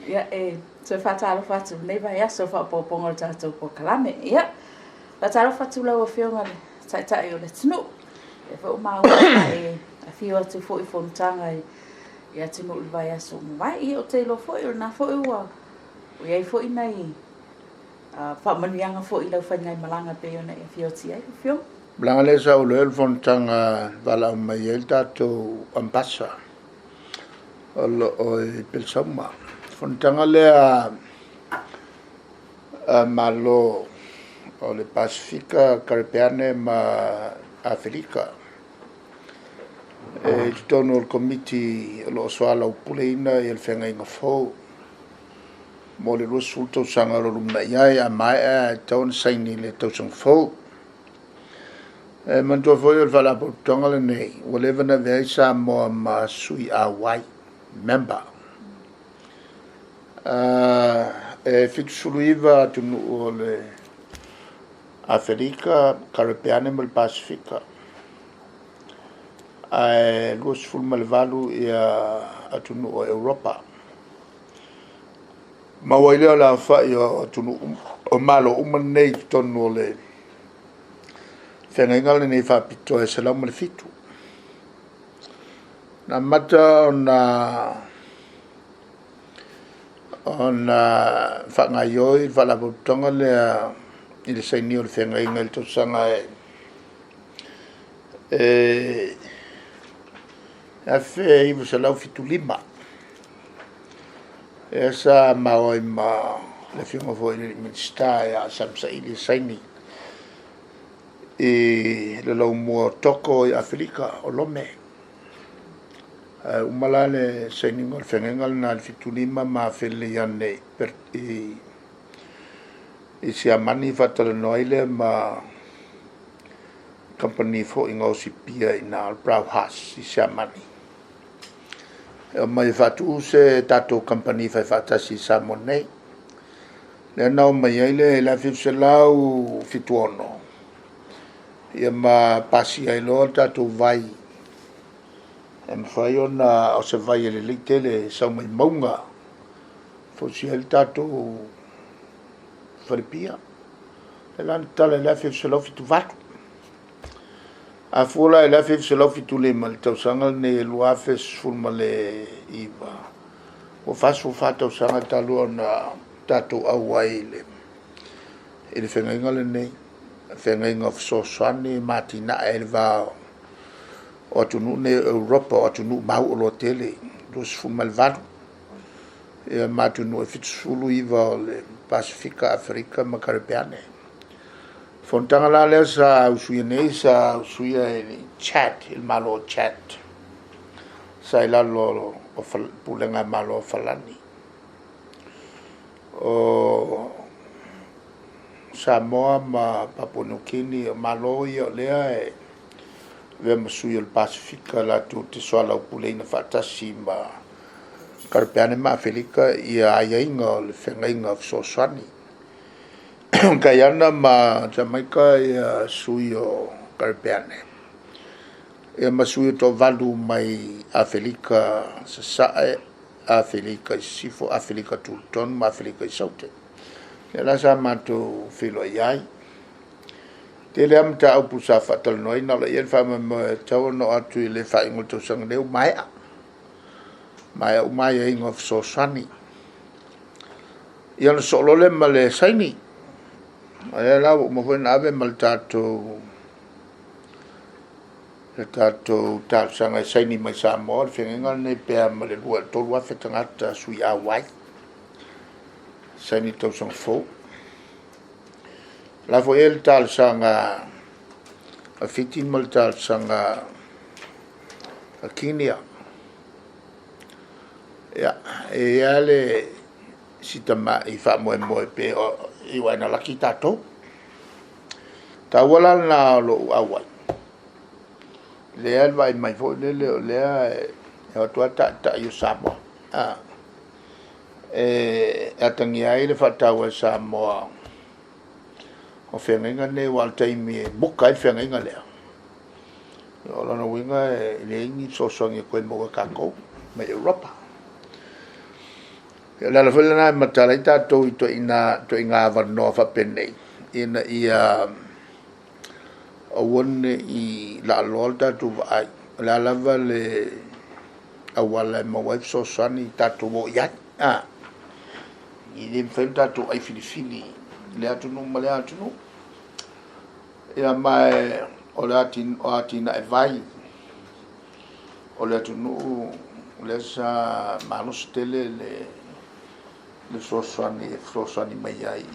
Ia, e toe faatalofa atu i lenei vaiaso faaopoopoga o le tatou polokalame. Ia, faatalofa atu lau Afioga i le Taitai o le atunuu. Lea foi ua maua sa e afio atu foi i fonotaga i atunuu i le vaiaso ua mavae. Ia, ou te iloa foi o lena foi ua i ai foi nai faamanuiaga foi i lau faigaimalaga e pei ona e afio atu i ai, lau Afioga. Malaga lea sa ou iloa ai le fonotaga na valaau mai ai le tatou Ambassador o lo o i Pelesauma. O le fonotaga lea a Malo o le Pasefika, Karepeane ma Aferika e i totonu o le Komiti o lo o soalaupuleina le Feagaiga Fou mo le 20 tausaga o lo o lumanai ai. A maea e tatau ona saini i le tausaga fou. E manatua foi o le Faalapotopotoga lenei, ua leva ona avea ai Samoa ma sui auai, member. E 79 atunuu o le Aferika, Karepeane ma le Pasefika, ae 28 atunuu o Europa. Maua ai lea o le aofai o atunuu uma, o Malo uma nei i totonu o le Feagaiga lenei Faapitoa e 107. Na amata ona faagaoioi le Faalapotopotoga lea i le sainia o le Feagaiga i le tausaga e 1975. Lea sa ma o ai ma le Afioga foi i le Minisita ia Sam Saili e saini i le laumua o Togo i Aferika o Lome. Ae uma la le sainiga o le feagaiga lena i le 1975 ma felelei ane i Siamani faatalanoa ai lea ma kamupani foi gaosi pia i ina o le Brauhaus i Siamani, e omai e faatu se tatou kamupani faifaatasi i Samoa nei. Lea na omai ai le i le 1976, ia ma pasia ai loa le tatou vai e mafai ona, o se vai e lelei tele e sau mai mauga e fausia ai le tatou falepia. Lea la na tatala i le 1978. A fua la i le 1975 i le tausaga lenei e 2019, ua 44 tausaga talu ona tatou auai i le feagaiga lenei, le feagaiga o fesoasoani ma atinae i le va o atunuu nei o Europa, o atunuu mauoloa tele e 28, ia ma atunuu e 79 o le Pasefika, Aferika ma Karepeane. O le fonotaga la lea sa usuia nei sa usuia e Chad, i le Malo o Chad, sa i lalo o Pulega a Malo a Falani. O Samoa ma Papua Niu Kini, o Malo ia o lea e avea ma sui o le Pasefika latou te soalaupuleina faatasi ma Karepeane ma Aferika aiaiga o le feagaiga o fesoasoani. O Kaiana ma Kameka sui o Karepeane, ia ma sui e toavalu mai Aferika Sasae, Aferika Sisifo, Aferika Tutotonu ma Aferika Saute. Lea la sa matou feiloai ai. Tele lava mataupu sa faatalanoaina, o lo o i ai le faamoemoe e tatau ona oo atu i le faaiuga o le tausaga nei ua maea, maea uma aiaiga o fesoasoani. Ia ona sosoo loa lea ma le saini. O lea la ua uma foi ona ave ma le tatou talosaga e saini mai Samoa le feagaiga lenei pe a ma le 2,000 i le 3,000 tagata sui auai, saini i le tausaga fou. O la foi e i ai le talosaga a Fiti ma le talosaga a Kinia. Ia, e i ai lava le si tamai faamoemoe pe iu lava ina laki tatou. O le taua la lena o lou auai, lea e vaai mai foi lele o lea e o atu lava taitai o Samoa, e atagia ai le faataua e Samoa o feagaiga nei, aua o le taimi e muka ai le feagaiga lea, o lona uiga e leai ni fesoasoani e toe maua e tatou mai Europa. Ia, o le ala foi lena e matala ai tatou i ituaiga avanoa faapenei, ina ia aua ne i laaloa le tatou vaai, o le a lava le auala e maua ai fesoasoani, tatou o i ai. E le mafai ona tatou ai filifili i lea atunuu ma lea atunuu. Ia, ma o le atinae vai o le atunuu lea sa malosi tele le fesoasoani e fesoasoani mai ai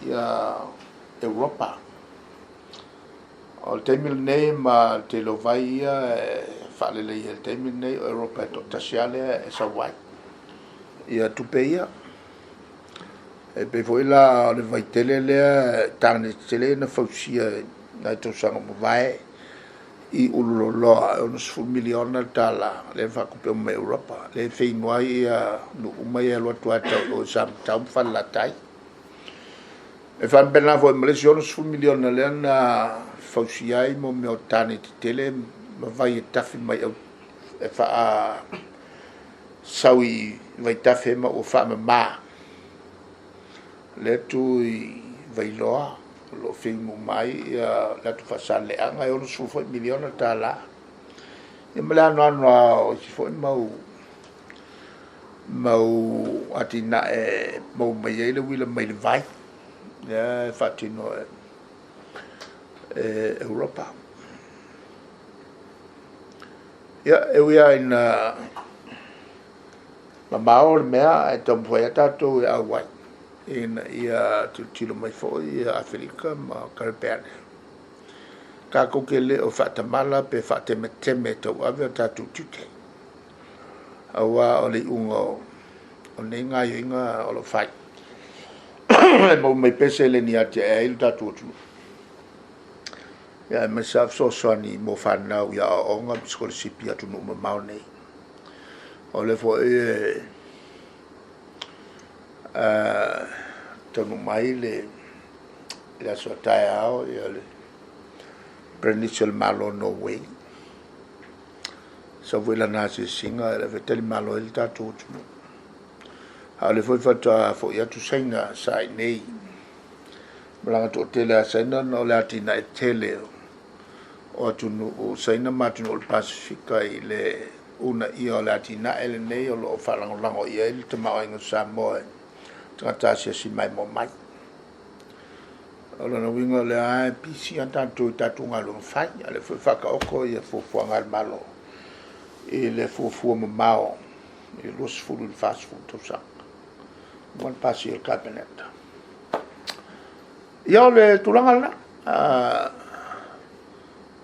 Europa. O le taimi lenei ma le tele o vai ia e faaleleia i le taimi lenei, o Europa e toatasi lava lea e sau ai tupe ia. E pei foi la o le vai tele lea, tane tetele ia na fausia i nai tausaga ua mavae i Ululoloa e $60 miliona le tala lea na faatupe uma mai e Europa, lea e feinu ai nuu uma ia e alu atu lava e tau i o i Samatau ma Falelatai. E faapena foi ma le isi $60 miliona lea na fausia ai mea o tane tetele ma vai e tafe mai e faasau i vaitafe ma ua faamama, lea e tu i Vailoa, o lo o feinu uma ai le atu Faasaleleaga, e $60 foi miliona le tala. Ia ma le anoano lava o isi foi mau atinae e maua mai ai le uila mai le vai, lea e faatino e Europa. Ia, e ui lava ina mamao le mea, ae taumafai lava tatou e auai ina ia tilotilo mai foi Aferika ma Karepeane. Tatou te le o faatamala pe faatemeteme e tauave o tatou tiute, aua o le iuga o nei gaoioiga o lo o fai, e maua mai pea seleni e atiae ai lo tatou atunuu, aemaise lava fesoasoani mo fanau i aoaoga ma sikolasipi i atunuu mamao nei. O lea foi e taunuu mai i le aso a taeao le Perenisi o le Malo o Norway, sau foi i lana asiasiga, o lea foi e talimalo ai lo tatou atunuu. A o lea foi faatoa foi atu Saina sa i inei i le malaga toatele a Saina ona o le atinae tele o atunuu o Saina ma atunuu o le Pasefika i le uunaia o le atinae lenei o lo o faalagolago i ai le tamaoaiga o Samoa i tagata asiasi maimoa mai. O lona uiga o lea e pisi lava tatou i tatou galuega fai, a o lea foi e faataoto fuafuaga a le Malo i le fuafua mamao i le 20 i le 40 tausaga, ua uma ona pasia e le Kapeneta. Ia, o le tulaga lena,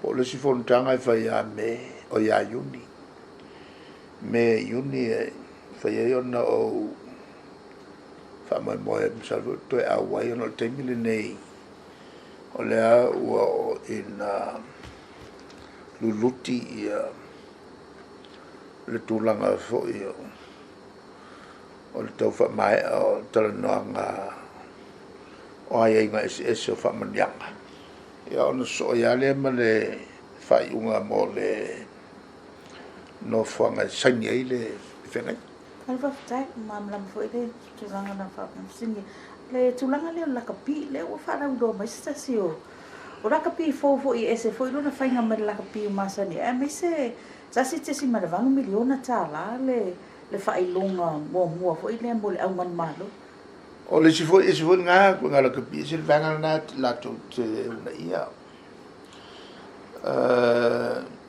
po o le isi fonotaga e fai ia Iuni, Me, Iuni e mafai ai ona ou faamoemoe masalo foi ou te toe auai, ona o le taimi lenei o lea ua oo ina luluti le tulaga foi o le tau faamaea o talanoaga o aiaiga eseese o faamanuiaga, ia ona sosoo ai lava lea ma le faaiuga mo le nofoaga e saini ai le feagaiga. Malo faafetai, ua malamalama foi le tulaga na faafesiligia. Le tulaga lea o le lakapi, lea ua faalauiloa mai se tasi o lakapi fou foi e ese foi lona faiga mai le lakapi masani, aemaise $1.8 miliona le faailoga muamua foi lea mo le au manumalo. O le isi foi lena ituaiga lakapi, e ese le vaega lena latou te uunaia.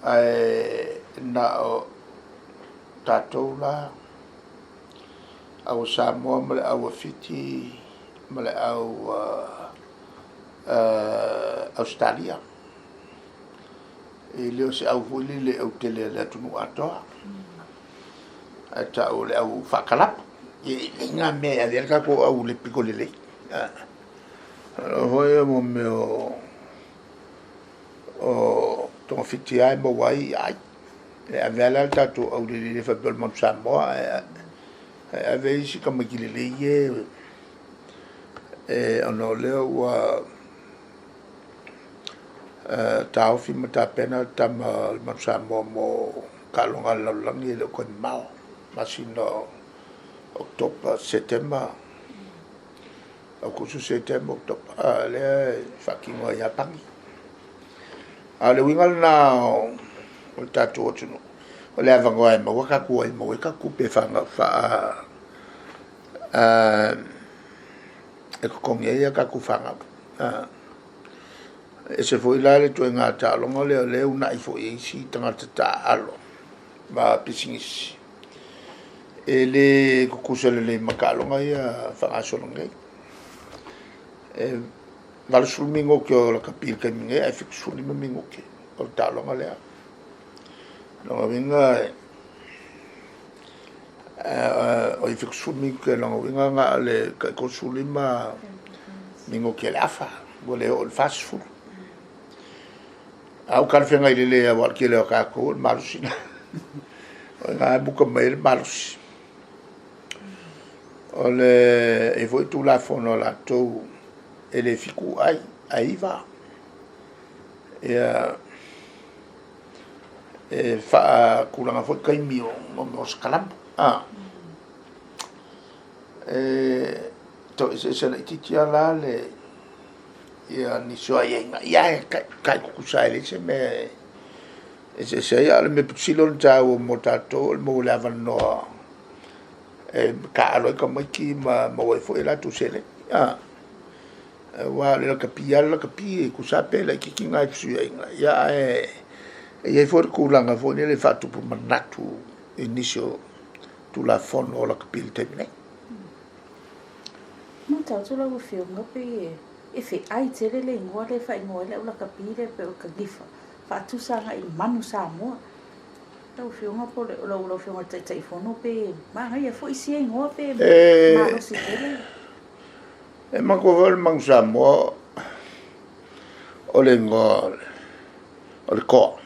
Ae na o tatou la, au a Samoa ma le au a Fiti ma le au Ausetalia. E le o se au foi lele autele a le atunuu atoa, ae tau o le au faakalapu. E leai na mea e ave ai le tatou au le pito lelei. O foi o mea o togafiti lava e maua ai ai. E ave lava la le tatou aulelei e le faapea o le Manu Samoa, ae ave isi tamaiti lelei ia ona o lea ua taofi ma tapena le tama o le Manu Samoa mo taaloga a le lalolagi e le o toe mamao, masina o October, Setema, Aokuso, Setema, October, a lea e faatino ai Iapani. A o le uiga lena o le tatou atunuu, o le avanoa e maua tatou ai, maua ai tatou tupe e e totogi ai a tatou fanau. E ese foi la le ituaiga taaloga lea o lea e uunai foi e isi tagata taaalo ma pisinisi, e le tutusa lelei ma taaloga ia faagasolo nei. E 80 minute o lakapi i le taimi nei ae 75 minute o le taaloga lea. O lona uiga o le 70 minute, o lona uiga na o le tai 35 minute o le afa, ua le oo i le 40. A ua talafeagai lelei lava aua o le tele o tatou o le malosi lena. O i ina e muta mai ai le malosi. O le e i ai foi Tulafono a latou e le 7 ai, ae 9. Ia, e faatulaga foi taimi o mea o sikalamu. E tau eseese laitiiti lava la le ia nisi o aiaiga, ia ae tai tutusa lava e leai se mea e eseese ai. A o le mea pito sili ona taua mo tatou o le maua o le avanoa e taaalo ai tamaiti ma maua ai foi a latou seleni. Aua o le lakapi lava le lakapi, e tusa lava pe laitiiti nai fesuiaiga, ia ae e i ai foi le tulaga foi lele e faatupu manatu i nisi o Tulafono o lakapi i le taimi nei. Matau atu lau Afioga pei e feai tele le igoa lea e faaigoa ai le au lakapi lea pei o le kanifa, faatusa agai i le manu Samoa. Lau Afioga po o lau Afioga i le Taitaifono pe manaia foi sia igoa pe malosi tele. E manatua foi le manu Samoa o le igoa o le toa.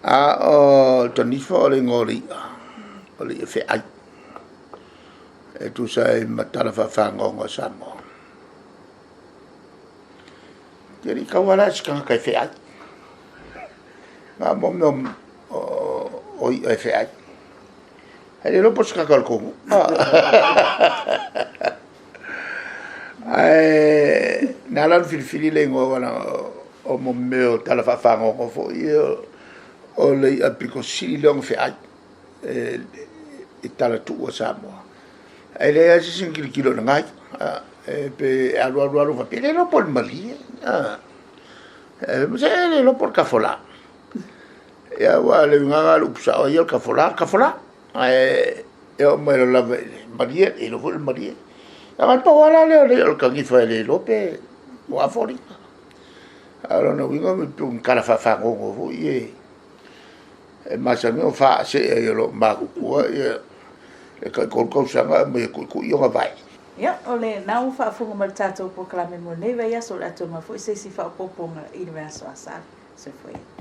A o le tanifa o le igoa o le i'a, o le i'a feai, e tusa ai ma tala faafagogo a Samoa. Ke le i taua la se tagata e feai. Na mo mea o i'a e feai. Ae le iloa po o se tagata o le tou nuu. Ae na ala ona filifili le igoa aua leaga o mo mea o tala faafagogo foi ia o le i'a pito sili lea ona feai i tala tuu a Samoa. Ae leai lava se isi na tilotilo i lena i'a. E pe alu alu alu faapea, e le iloa po o le malie. Se e le iloa po o le tafola. Ia aua o le uiga lena o le upu sao ia o le tafola, tafola. Ae e oo mai loa lava i le malie, e iloa foi le malie. Ae na o le pau lava la lea o le i'a o le kanifa e le iloa pe o a foliga. A o lona uiga e pei o ni tala faafagogo foi e masani ona faasee ai e lou matutua le tai 3 tausaga e aumai e tuitui ona vae. Ia, o lena ua faafofoga mai i le tatou polokalame mo lenei vaiaso, o le a toe aumai foi se isi faaopoopoga i le vaiaso a Sali. Soifua ia.